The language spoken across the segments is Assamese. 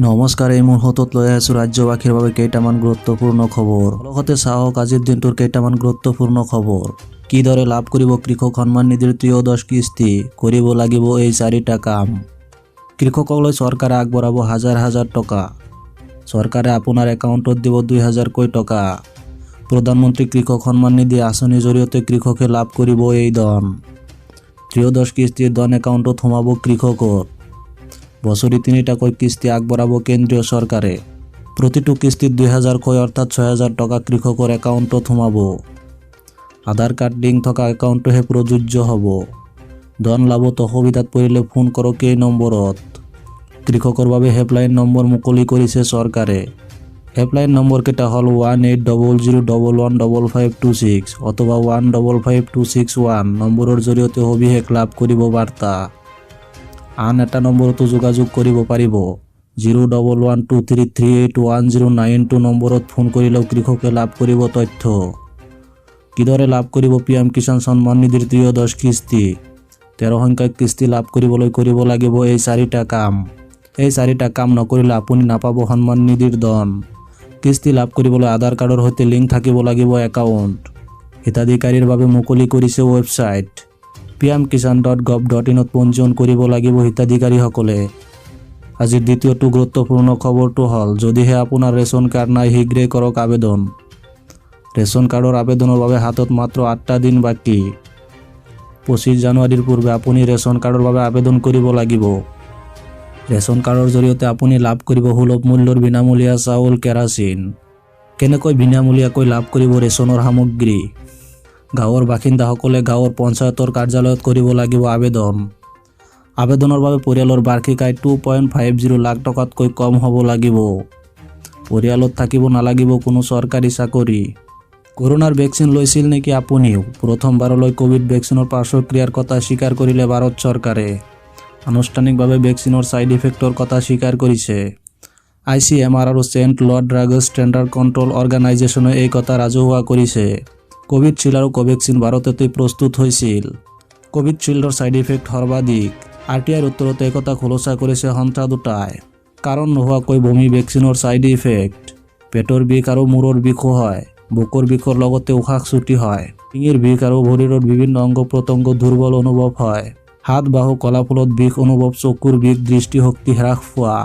নমস্কাৰ, এই মুহূৰ্তত লৈ আহিছোঁ ৰাজ্যবাসীৰ বাবে কেইটামান গুৰুত্বপূৰ্ণ খবৰ। লগতে চাওক আজিৰ দিনটোৰ কেইটামান গুৰুত্বপূৰ্ণ খবৰ। কিদৰে লাভ কৰিব কৃষক সন্মান নিধিৰ ত্ৰয়োদশ কিস্তি, কৰিব লাগিব এই চাৰিটা কাম। কৃষকলৈ চৰকাৰে আগবঢ়াব হাজাৰ হাজাৰ টকা। চৰকাৰে আপোনাৰ একাউণ্টত দিব 2000কৈ টকা। প্ৰধানমন্ত্ৰী কৃষক সন্মান নিধি আঁচনিৰ জৰিয়তে কৃষকে লাভ কৰিব এই ধন। ত্ৰয়োদশ কিস্তিৰ ধন একাউণ্টত সোমাব কৃষকৰ। বছৰি তিনিটাকৈ কিস্তি আগবঢ়াব কেন্দ্ৰীয় চৰকাৰে। প্ৰতিটো কিস্তিত 2000কৈ অৰ্থাৎ 6000 টকা কৃষকৰ একাউণ্টত সোমাব। আধাৰ কাৰ্ড লিংক থকা একাউণ্টটোহে প্ৰযোজ্য হ'ব। ধন লাভত অসুবিধাত পৰিলে ফোন কৰক এই নম্বৰত। কৃষকৰ বাবে হেল্পলাইন নম্বৰ মুকলি কৰিছে চৰকাৰে। হেল্পলাইন নম্বৰকেইটা হ'ল 1800115526 অথবা 155261 নম্বৰৰ জৰিয়তে সবিশেষ লাভ কৰিব বাৰ্তা। আন এটা নম্বৰতো যোগাযোগ কৰিব পাৰিব। 01123381092 নম্বৰত ফোন কৰিলেও কৃষকে লাভ কৰিব তথ্য। কিদৰে লাভ কৰিব পি এম কিষাণ সন্মান নিধিৰ ত্ৰয়োদশ কিস্তি? 13 সংখ্যক কিস্তি লাভ কৰিবলৈ কৰিব লাগিব এই চাৰিটা কাম। এই চাৰিটা কাম নকৰিলে আপুনি নাপাব সন্মান নিধিৰ ধন। কিস্তি লাভ কৰিবলৈ আধাৰ কাৰ্ডৰ সৈতে লিংক থাকিব লাগিব একাউণ্ট। হিতাধিকাৰীৰ বাবে মুকলি কৰিছে ৱেবছাইট। pmkisan.gov.inত পঞ্জীয়ন কৰিব লাগিব হিতাধিকাৰীসকলে। আজিৰ দ্বিতীয়টো গুৰুত্বপূৰ্ণ খবৰটো হ'ল, যদিহে আপোনাৰ ৰেচন কাৰ্ড নাই, শীঘ্ৰেই কৰক আবেদন। ৰেচন কাৰ্ডৰ আবেদনৰ বাবে হাতত মাত্ৰ 8টা দিন বাকী। 25 জানুৱাৰীৰ পূৰ্বে আপুনি ৰেচন কাৰ্ডৰ বাবে আবেদন কৰিব লাগিব। ৰেচন কাৰ্ডৰ জৰিয়তে আপুনি লাভ কৰিব সুলভ মূল্যৰ বিনামূলীয়া চাউল, কেৰাচিন। কেনেকৈ বিনামূলীয়াকৈ লাভ কৰিব ৰেচনৰ সামগ্ৰী? গাঁৱৰ বাসিন্দাসকলে গাঁৱৰ পঞ্চায়তৰ কাৰ্যালয়ত কৰিব লাগিব আবেদন। আবেদনৰ বাবে পৰিয়ালৰ বাৰ্ষিক আয় 2.50 লাখ টকাতকৈ কম হ'ব লাগিব। পৰিয়ালত থাকিব নালাগিব কোনো চৰকাৰী চাকৰি। কৰোণাৰ ভেকচিন লৈছিল নেকি আপুনিও? প্ৰথমবাৰলৈ ক'ভিড ভেকচিনৰ পাৰ্শ্বক্ৰিয়াৰ কথা স্বীকাৰ কৰিলে ভাৰত চৰকাৰে। আনুষ্ঠানিকভাৱে ভেকচিনৰ ছাইড ইফেক্টৰ কথা স্বীকাৰ কৰিছে। ICMR আৰু চেণ্ট্ৰেল ড্ৰাগছ ষ্টেণ্ডাৰ্ড কণ্ট্ৰল অৰ্গেনাইজেশ্যনে এই কথা ৰাজহুৱা কৰিছে। কোভিডশ্বিল্ড আৰু কোভেক্সিন ভাৰততেই প্ৰস্তুত হৈছিল। কোভিডশ্বিল্ডৰ ছাইড ইফেক্ট সৰ্বাধিক। RTIৰ উত্তৰত এই কথা খোলোচা কৰিছে সংস্থা দুটাই। কাৰণ নোহোৱাকৈ বমি ভেকচিনৰ ছাইড ইফেক্ট। পেটৰ বিষ আৰু মূৰৰ বিষো হয়। বুকুৰ বিষৰ লগতে উশাহ চুটি হয়। ডিঙিৰ বিষ আৰু শৰীৰৰ বিভিন্ন অংগ প্ৰত্যংগ দুৰ্বল অনুভৱ হয়। হাত, বাহু, কলাফুলত বিষ অনুভৱ, চকুৰ বিষ, দৃষ্টিশক্তি হ্ৰাস পোৱা।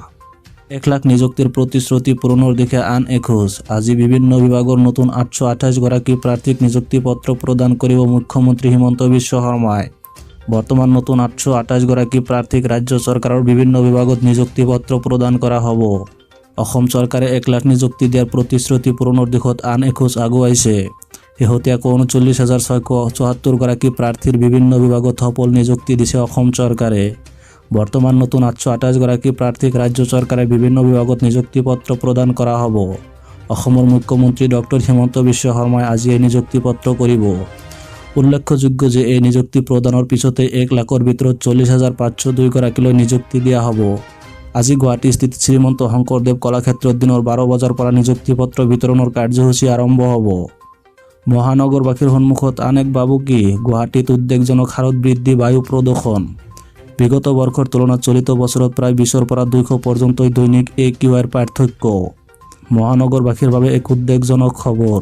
1 লাখ নিযুক্তিৰ প্ৰতিশ্ৰুতি পূৰণৰ দিশে আন এখোজ। আজি বিভিন্ন বিভাগৰ নতুন 828 গৰাকী প্ৰাৰ্থীক নিযুক্তি পত্ৰ প্ৰদান কৰিব মুখ্যমন্ত্ৰী হিমন্ত বিশ্ব শৰ্মাই। বৰ্তমান নতুন 828 গৰাকী প্ৰাৰ্থীক ৰাজ্য চৰকাৰৰ বিভিন্ন বিভাগত নিযুক্তি পত্ৰ প্ৰদান কৰা হ'ব। অসম চৰকাৰে 1 লাখ নিযুক্তি দিয়াৰ প্ৰতিশ্ৰুতি পূৰণৰ দিশত আন এখোজ আগুৱাইছে। শেহতীয়াকৈ 39,674 গৰাকী প্ৰাৰ্থীৰ বিভিন্ন বিভাগত সফল নিযুক্তি দিছে অসম চৰকাৰে। বৰ্তমান নতুন 828 গৰাকী প্ৰাৰ্থীক ৰাজ্য চৰকাৰে বিভিন্ন বিভাগত নিযুক্তি পত্ৰ প্ৰদান কৰা হ'ব। অসমৰ মুখ্যমন্ত্ৰী ডক্টৰ হিমন্ত বিশ্ব শৰ্মাই আজি এই নিযুক্তি পত্ৰ কৰিব। উল্লেখযোগ্য যে এই নিযুক্তি প্ৰদানৰ পিছতে 1 লাখৰ ভিতৰত 40,502 গৰাকীলৈ নিযুক্তি দিয়া হ'ব। আজি গুৱাহাটীস্থিত শ্ৰীমন্ত শংকৰদেৱ কলাক্ষেত্ৰত দিনৰ 12 বজাৰ পৰা নিযুক্তি পত্ৰ বিতৰণৰ কাৰ্যসূচী আৰম্ভ হ'ব। মহানগৰবাসীৰ সন্মুখত আন এক ভাবুকি, গুৱাহাটীত উদ্বেগজনক হাৰত বৃদ্ধি বায়ু প্ৰদূষণ। বিগত বৰ্ষৰ তুলনাত চলিত বছৰত প্ৰায় 20ৰ পৰা 200 পৰ্যন্তই দৈনিক AQIৰ পাৰ্থক্য। মহানগৰবাসীৰ বাবে এক উদ্বেগজনক খবৰ।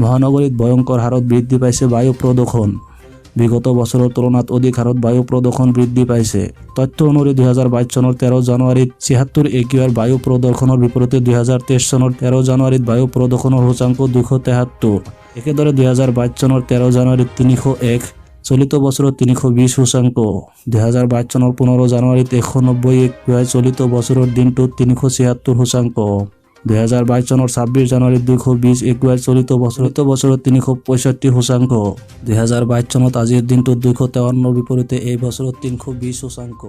মহানগৰীত ভয়ংকৰ হাৰত বৃদ্ধি পাইছে বায়ু প্ৰদূষণ। বিগত বছৰৰ তুলনাত অধিক হাৰত বায়ু প্ৰদূষণ বৃদ্ধি পাইছে। তথ্য অনুসৰি 2022 চনৰ 13 জানুৱাৰীত 76 AQIৰ বায়ু প্ৰদূষণৰ বিপৰীতে 2023 চনৰ 13 জানুৱাৰীত বায়ু প্ৰদূষণৰ সূচাংক 273। একেদৰে 2022 চনৰ 13 জানুৱাৰীত 301, চলিত বছৰত 320 সূচাংক। 2022 চনৰ 15 জানুৱাৰীত 190 AQI, চলিত বছৰৰ দিনটোত 376 সূচাংক। 2022 চনৰ 26 জানুৱাৰীত 220 AQI, চলিত বছৰত 365 সূচাংক। 2022 চনত আজিৰ দিনটোত 253 বিপৰীতে এই বছৰত 320 সূচাংক।